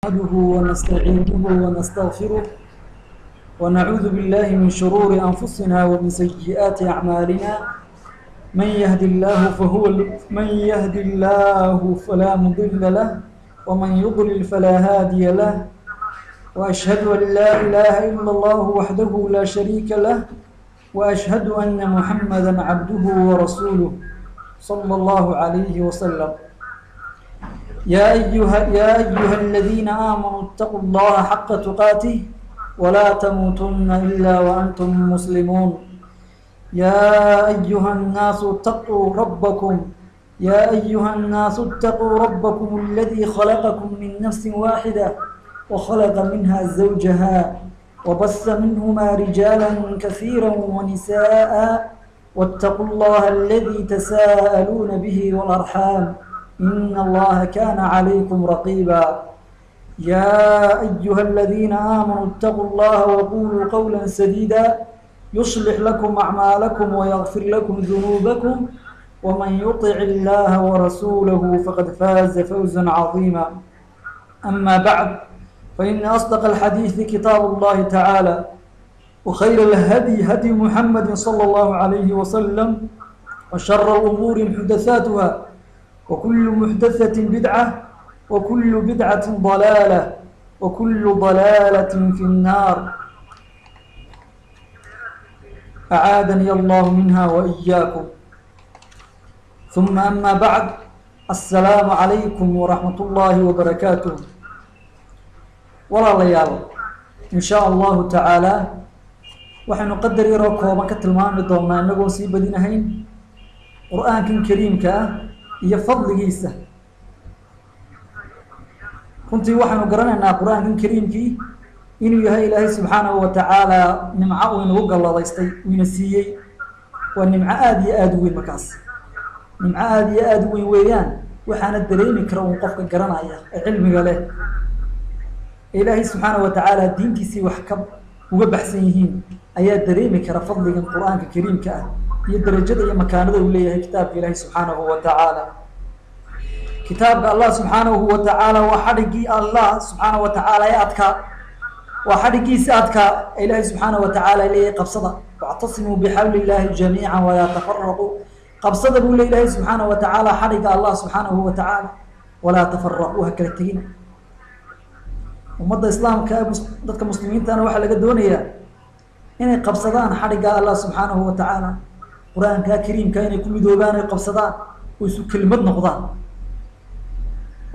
نحمده ونستعينه ونستغفره ونعوذ بالله من شرور أنفسنا ومن سيئات أعمالنا. من يهد الله فهو من يهد الله فلا مضل له، ومن يضلل فلا هادي له، وأشهد أن لا إله إلا الله وحده لا شريك له، وأشهد أن محمدا عبده ورسوله صلى الله عليه وسلم. يا أيها الذين آمنوا اتقوا الله حق تقاته ولا تموتن إلا وأنتم مسلمون. يا أيها الناس اتقوا ربكم الذي خلقكم من نفس واحدة وخلق منها زوجها وبث منهما رجالا كثيرا ونساء، واتقوا الله الذي تساءلون به والأرحام، إن الله كان عليكم رقيبا. يا أيها الذين آمنوا اتقوا الله وقولوا قولا سديدا يصلح لكم أعمالكم ويغفر لكم ذنوبكم، ومن يطع الله ورسوله فقد فاز فوزا عظيما. أما بعد، فإن أصدق الحديث كتاب الله تعالى، وخير الهدي هدي محمد صلى الله عليه وسلم، وشر الأمور محدثاتها، وكل محدثة بدعة، وكل بدعة ضلالة، وكل ضلالة في النار، أعاذني الله منها وإياكم. ثم أما بعد، السلام عليكم ورحمة الله وبركاته. Walaalayaal, in shaa Allahu tacaala waxaynu qadar yaroo kooban ka tilmaami doonaa, inagoon sii badinahayn, Qur-aankan kariimka ah iyo fadligiisa. Runtii waxaynu garanaynaa Qur-aankan kariimkii inuu yahay Ilaahay subxaanahu wa tacaala nimco uu inagu galladaystay, uu ina siiyey. Waa nimco aada iyo aada u weyn. Markaas nimco aada iyo aada u weyn weeyaan. Waxaana dareemi kara uun qofka garanaya ee cilmiga leh ee Ilaahay subxaanahu wa tacaala diintiisii wax ka uga baxsan yihiin ayaa dareemi kara fadligan Qur-aanka kariimka ah iyo darajada iyo makaanada uu leeyahay kitaabka Ilaahay subxaanahu wa tacaala. Kitaabka Allah subxaanahu wa tacaala waa xadhiggii Allah subxaanahu wa tacaala ee adkaa, waa xadhiggiisi adkaa ee Ilaahay subxaanahu wa tacaala leeyahay: "Qabsada." واعتصموا بحبل الله جميعا ولا تفرقوا. Qabsada buu le Ilaahay subxaanahu wa tacaala xadhigga Allah subxaanahu wa tacaala. ولا تفرقوا, ha kala tegina. Ummadda Islaamka, dadka muslimiintana waxaa laga doonayaa inay qabsadaan xadhigga Allah subxaanahu wa tacaala, Qur-aanka kariimka, inay ku midoobaan, ay qabsadaan oo isu kelimad noqdaan,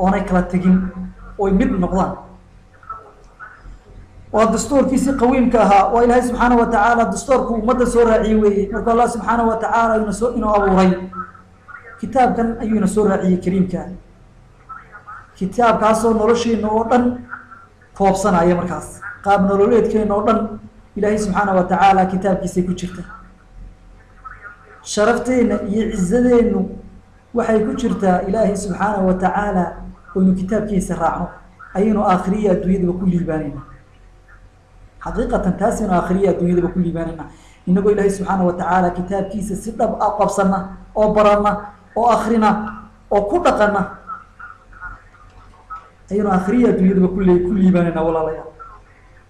oonay kala tegin, oy mid noqdaan. Waa dastuurkiisii qawiimka ahaa. Waa Ilaahay subxaana wa tacaala dastuurku ummadda soo raaciyey weeye. Markuu Allah subxaana wa tacaala inasoo inuu abuuray, kitaabkan ayuu ina soo raaciyey kariimka, kitaabkaasoo nolosheena oo dhan koobsanaya. Markaas qaab nololeedkeena oo dhan Ilaahay subxaana wa tacaala kitaabkiisay ku jirta. Sharafteenna iyo cizadeenu waxay ku jirtaa Ilaahay subxaana wa tacaala oynu kitaabkiisa raacno, ayaynu aakhiriya adduunyadaba ku liibaanayna. Xaqiiqatan taasaynu aakhiriya adduunyadaba ku liibaanayna, inagoo Ilaahay subxaana wa tacaala kitaabkiisa si dhab ah qabsana oo barana oo akrina oo ku dhaqana, ayaynu aakhiriya adduunyadaba ku liibaanayna. Walaalayaal,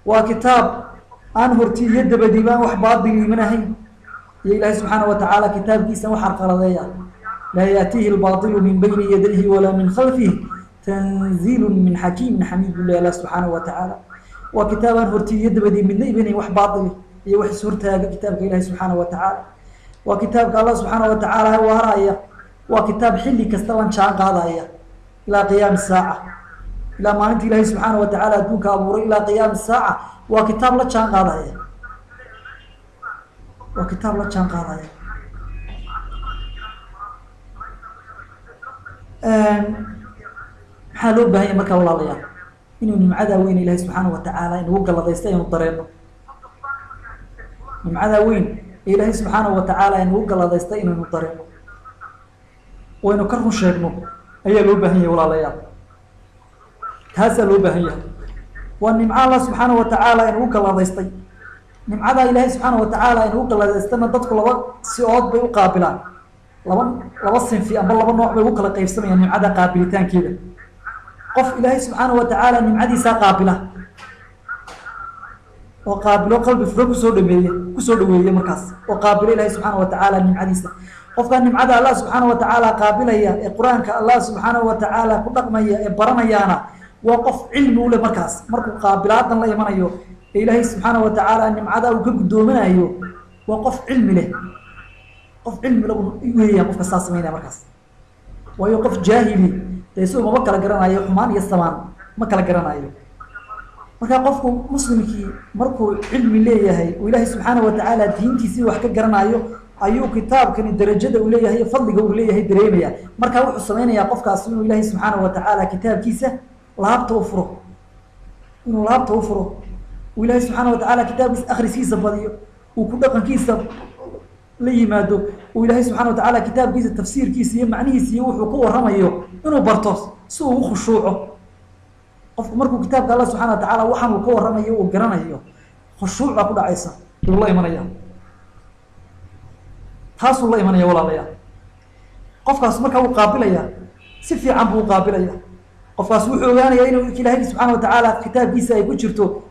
waa kitaab aan horti iyo dabadiibaan wax baatil iimanahayn iyo Ilaahay subxaana wa tacaala kitaabkiisa wax arqaladeeya. لا يأتيه الباطل من بين يديه ولا من خلفه، تنزيل من حكيم حميد buu Allah subxaanahu wa tacaala. Waa kitaab aan horti iyo dabadii midna imanayn wax baatil iyo wax ishortaaga kitaabka Ilahi subxaanahu wa tacaala. Waa kitaabka Allah subxaanahu wa tacaala waaraya. Waa kitaab xilli kasta lan jaan qaadaya ilaa qiyaami saaca, ilaa maalinta Ilaahay subxaana wa tacaala adduunka abuuray ilaa qiyaami saaca. Waa kitaab la jaan qaadaya, waa kitaab la jaan qaadaya. Maxaa loo baahan yahay markaa, walaalayaal? Inuu nimcadaa weyn Ilahay subxaana wa tacaala inagu galladaysta aynu dareenno. Nimcadaa weyn ee Ilaahay subxaana wa tacaala inagu galladaysta inaynu dareenno, waynu ka run sheegno ayaa loo baahan yahay, walaalayaal. Taasaa loo baahan yahay. Waa nimco Allah subxaana wa tacaala inagu galladaystay. Nimcadaa Ilaahay subxaana wa tacaala inagu galladaystana dadku laba si-ood bay u qaabilaan, laba sinfi amba laba nooc bay ugu kala qaybsamayaan nimcada qaabilitaankeeda. Qof Ilaahay subxaanahu watacaala nimcadiisaa qaabila oo qaabilo qalbi furo kusoo dhameeya, kusoo dhaweeya markaas, oo qaabilo Ilaahay subxaana watacaala nimcadiisa. Qofka nimcada Allah subxaana watacaala qaabilaya ee qur-aanka Allah subxaanahu watacaala ku dhaqmaya ee baranayaana waa qof cilmi u leh. Markaas markuu qaabilaadan la imanayo ee Ilaahay subxaana watacaala nimcada uu ka guddoominayo, waa qof cilmi leh, qof cilmi leh weeyaan qofka saa samaynaya markaas. Waayo qof jaahili dee isagu mama kala garanayo xumaan iyo samaan, ma kala garanayo. Marka qofku muslimkii markuu cilmi leeyahay oo Ilaahay subxaana watacaala diintiisii wax ka garanayo, ayuu kitaabkani darajada uu leeyahay iyo fadliga uu leeyahay dareemaya. Marka wuxuu samaynayaa qofkaasi inuu Ilaahay subxaana watacaala kitaabkiisa laabta u furo, inuu laabta u furo, uu Ilaahay subxaana watacaala kitaabkiisa akhriskiisa badiyo, uu ku dhaqankiisa la yimaado, uu Ilaahay subxana watacaala kitaabkiisa tafsiirkiisa iyo macnihiisa iyo wuxuu ka warramayo inuu barto si uu u khushuuco. Qofku markuu kitaabka Allah subxana watacaala waxaan uu ka warramayo uu garanayo, khushuuc baa ku dhacaysa, yuu la imanaya, taasuu la imanaya walaalayaal. Qofkaas markaa wuu qaabilaya, si fiican buu u qaabilaya. Qofkaas wuxuu ogaanayaa inuu Ilaahay subxaana watacaala kitaabkiisa ay ku jirto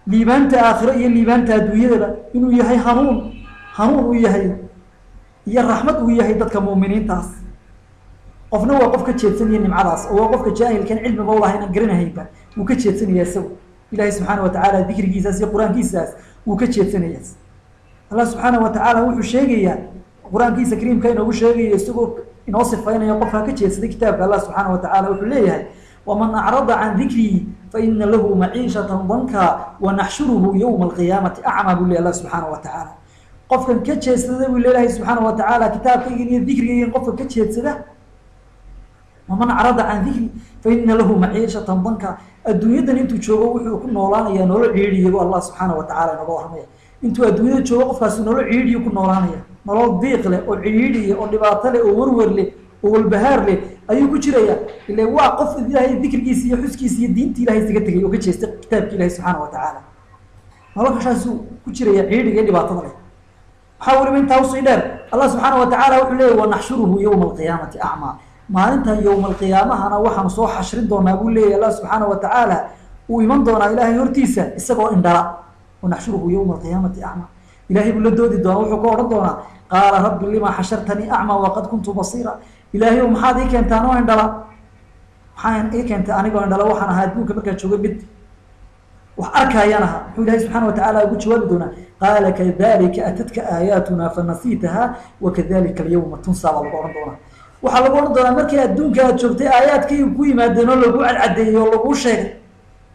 liibaanta aakhiro iyo liibaanta adduunyadaba, inuu yahay hanuun, hanuun uu yahay iyo raxmad uu yahay dadka mu'miniintaas. Qofna waa qof ka jeedsanaya nimcadaas, oo waa qofka jaahilkan cilmiba ulahayn, aan garanahaynba, wuu ka jeedsanaya isagu Ilaahay subxaana watacaala dikrigiisaas iyo qur-aankiisaas wuu ka jeedsanayaa. Allah subxaana watacaala wuxuu sheegayaa qur-aankiisa kariimka inoogu sheegayo, isagoo inoo sifaynayo qofka ka jeedsaday kitaabka Allah subxaana watacaala, wuxuu leeyahay: waman acrada can dikrii faina lahu maciishatan danka wanaxshuruhu yowma alqiyaamati acmaa, buu ley Allah subxaana watacaala. Qofkan ka jeedsada, buu leeyahay subxaana watacaala, kitaabkaygan iyo dikrigaygan qofka ka jeedsada, waman acrada can dikri faina lahu maciishatan danka, adduunyadan intuu joogo wuxuu ku noolaanayaa nolol ciidhiya, bu Allah subxaana watacaala inooga warramaya. Intuu adduunyada joogo qofkaasi nolol ciidhiyu ku noolaanaya, nolol diiq leh oo ciidhiya oo dhibaato leh oo werwer leh oo walbahaar leh ayuu ku jiraya. Ile waa qof Ilaahay dikrigiisa iyo xuskiisa iyo diinta Ilahay isaga tegay oo ka jeestay kitaabki Ilahi subxaana watacaala, noloshaasuu ku jiraya ciidhiga iyo dhibaatada leh. Waxaa weliba intaa usii dheer, Allah subxaana watacaala wuxuu leeyahy: wanaxshuruhu yowma alqiyaamati acmaa. Maalinta yowma alqiyaamahana waxaanu soo xashrin doonaa, buu leeyahy Allah subxaana watacaala, uu iman doonaa Ilaahay hortiisa isagoo indhala. Wanaxshuruhu yowma alqiyaamati acmaa. Ilahay buu la doodi doonaa, wuxuu ka odhan doonaa: qaala rabbi lima xashartanii acmaa waqad kuntu basiira. Ilaahay ow, maxaad ii keentaa anoo indhala? Maxaa ii keentay anigoo indhala? Waxaan ahaa adduunka markaa joogay mid wax arkaayaan ahaa. Muxuu Ilahay subxana watacaala ugu jawaabi doonaa? Qaala kadalika atadka aayaatuna fanasiitaha wakadalika alyawma tunsaa, baa lagu odhan doonaa. Waxaa lagu odhan doonaa: markii adduunka aad joogtay aayaadkii ku yimaadeen oo laguu cadcadeeyey oo laguu sheegay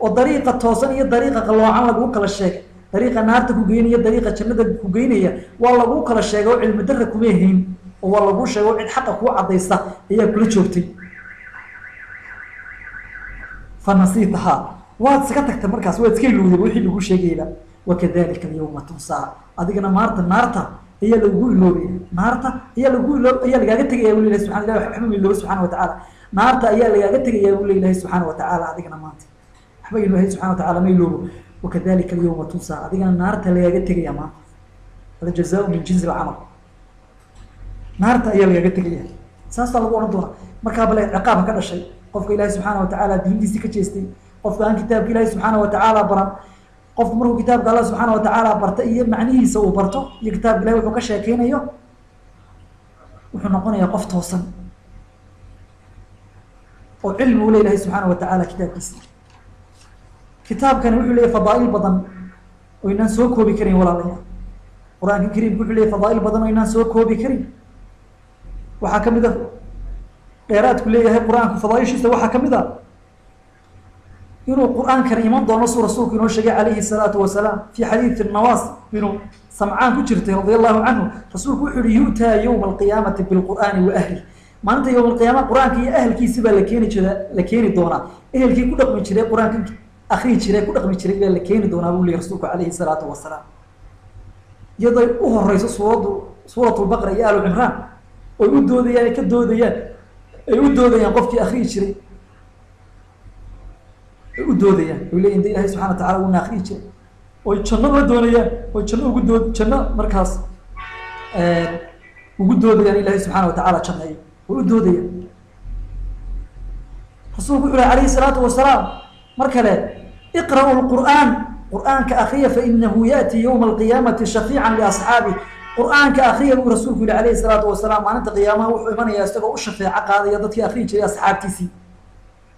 oo dariiqa toosan iyo dariiqa qaloocan laguu kala sheegay, dariiqa naarta ku geynaya, dariiqa jannada ku geynaya waa laguu kala sheegay, oo cilmi darra kuma hayn oo waa laguu sheegay oo cid xaqa kuu caddaysa ayaa kula joogtay. Fanasiitahaa, waad iska tagtay markaas, waad iska ilowday wixii laguu sheegayba. Wakadalika alyawma tunsaa, adigana maarta naarta ayaa lagugu iloobaya, naarta ayaa lagu ilo ayaa lagaaga tegaya, buu ilahi subxana ilahi waxba ma ilooba subxana watacaala. Naarta ayaa lagaaga tegaya, buu le ilahi subxaana watacaala. Adigana maanta waxba Ilahi subxana watacala ma iloobo. Wakadalika alyawma tunsaa, adigana naarta lagaaga tegaya maanta. Aljazaau min jinsi alcamal, naarta ayaa lagaaga tegaya, saasaa lagu odhan doonaa. Markaa bale ciqaabka ka dhashay qofka Ilahi subxaana watacaala diintiisii ka jeestay, qofka aan kitaabka Ilahi subxaana watacaala baran. Qofku markuu kitaabka Allah subxaana watacaala barta iyo macnihiisa uu barto iyo kitaabka Ilahi wuxuu ka sheekeynayo, wuxuu noqonayaa qof toosan oo cilmi u le ilahay subxaana watacaala kitaabkiisa. Kitaabkani wuxuu leeyahy fadaa'il badan oo inaan soo koobi karin walaalayaal. Qur-aanka kariimka wuxuu leeyahy fadaa'il badan oo inaan soo koobi karin. Waxaa kamid a dheeraadku leeyahay qur-aanku fadaaishiisa, waxaa kamid a inuu qur-aankan iman doono, suu rasuulku inoo sheegay calayhi salaatu wasalaam fi xadiidi Nawaas binu Samcaan ku jirtay radia allahu canhu. Rasuulku wuxuu yihi: yu'taa yowma alqiyaamati bilqur'aani wa ahli. Maalinta yowma alqiyaama qur-aanka iyo ahelkiisi baa la keeni jira, la keeni doonaa. Ehelkii ku dhaqmi jiray qur-aanka, akrii jiray, ku dhaqmi jiray baa la keeni doonaa, buu leeyay rasuulku calayhi salaatu wasalaam, iyadoy u horeyso suuraddu Suurat Lbaqara iyo Aalu Cimraan, oy u doodayaan, ay ka doodayaan, ay u doodayaan qofkii akriyi jiray ay u doodayaan, oy leeyihin de Ilahay subxana watacala wuuna akriyi jiray, oy janno la doonayaan, oy janno ugu dood, janno markaas ugu doodayaan, Ilahay subxaana watacaala janneeyo way u doodayaan. Rasuulku wuxuu alayhi salaatu wasalaam mar kale iqra'u alqur'aan, qur'aanka akhriya, fa innahu ya'ti yowma alqiyaamati shafiican liasxaabih. Qur'aanka akhriya buu rasuulku yihi alayhi salaatu wasalaam, maalinta qiyaamaha wuxuu imanayaa isagoo u shafeeco qaadaya dadkii akhriyi jiray asxaabtiisii.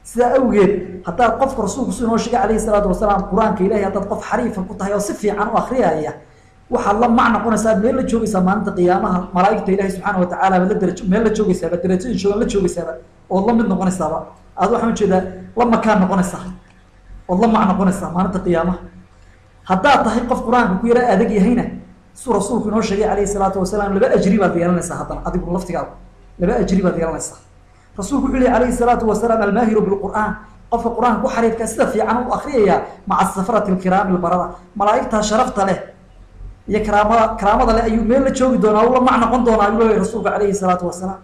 Sidaa awgeed haddaad qofka rasuulku si inoo sheegay alayhi salaatu wasalaam qur-aanka ilahay haddaad qof xariifa ku tahay oo si fiican u akhriyaya, waxaad la mac noqonaysaa, meel la joogaysaa maalinta qiyaamaha malaa'igta ilahi subxaana watacaala baad la darajo meel la joogaysaaba, darajadii joogan la joogaysaaba, ood la mid noqonaysaaba, aad waxaan ujeedaa la makaan noqonaysaa, ood la mac noqonaysaa maalinta qiyaamaha. Haddaad tahay qof qur-aanka ku yara adag yahayna, siduu rasuulku inoo sheegay alayhi salaatu wasalaam, laba ajri baad yeelanaysaa. Haddana adigu laftigaagu laba ajri baad yeelanaysaa. Rasuulku wuxuu lehy alayhi salaatu wasalaam almaahiru bilqur'aan, qofka qur-aanka ku xariifka sida fiican u akriyaya, maca safarati alkiraami albarara, malaa'igtaa sharafta leh iyo karaamada leh ayuu meel la joogi doonaa, u la mac noqon doonaa ayuu leeyahay rasuulku alayhi salaatu wasalaam.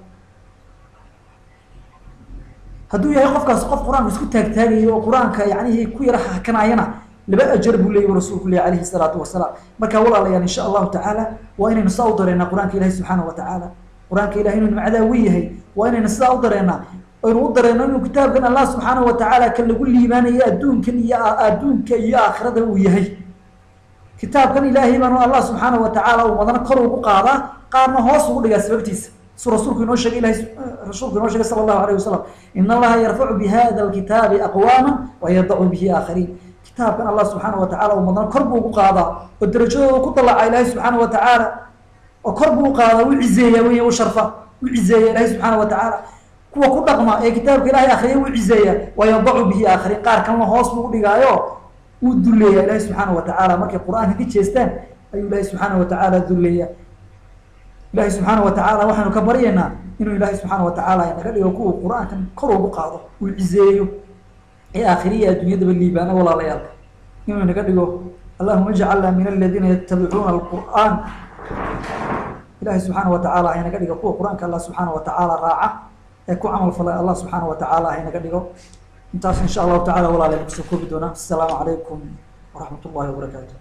Hadduu yahay qofkaas qof qur-aanka isku taagtaagayo oo qur-aanka yacnihii ku yara hakanayana, laba ajar buu leeyahy rasuulku leeyahy alayhi salaatu wasalaam. Marka walaalayaal, insha allahu tacaala waa inaynu sidaa u dareennaa qur-aanka ilahi subxaana wa tacaala. Qur-aanka ilahi inuu nimcadaa wen yahay waa inaynu sidaa u dareennaa, aynu u dareenno inuu kitaabkan allah subxaana wa tacaala kan lagu liibaanayo adduunkan iyo adduunka iyo aakhirada uu yahay. Kitaabkan ilaahay baanu allah subxaana wa tacaala uu madana kor ugu qaadaa, qaarna hoos ugu dhigaa sababtiisa. Suu rasuulku inoo sheegay, ilahay rasuulku inoo sheegay sala allahu alayh wasalam, in allaha yarfacu bihada alkitaabi aqwaama wa yadacu bihi aakhariin. Kitaabkan allah subxaana wa tacala uu madana kor buu ugu qaadaa oo darajadooda ku dalaca ilaahay subxaana wa tacaala, oo kor buu u qaadaa, u cizeeyaa wey, u sharfa, u cizeeya ilahay subxaana wa tacaala. Kuwa ku dhaqma ee kitaabka ilahay akriya u cizeeya, wa yadacu bihi aakhariin, qaar kalena hoos buu udhigaayo wuu dulleeya ilahay subxaana wa tacaala. Markay qur-aanka ka jeestaan ayuu ilahay subxaana wa tacaala dulleeya. Ilahay subxaana wa tacaala waxaynu ka baryaynaa inuu ilaahay subxaana wa tacaala naga dhigo kuwa qur-aankan kor ugu qaado, uu cizeeyo ee aakhiriya adduunyadaba liibaano. Walaalayaal, inuu naga dhigo, allahuma ijcalna min aladiina yatabicuuna alqur'aan. Ilahay subxaana wa tacaala haynaga dhigo kuwa qur-aanka allah subxaana wa tacaala raaca ee ku camal falay. Allah subxaana wa tacaala haynaga dhigo intaas insha allahu tacala. Walaalayaal, kusoo koobi doonaa. Asalaamu calaykum waraxmat ullahi wabarakaatu.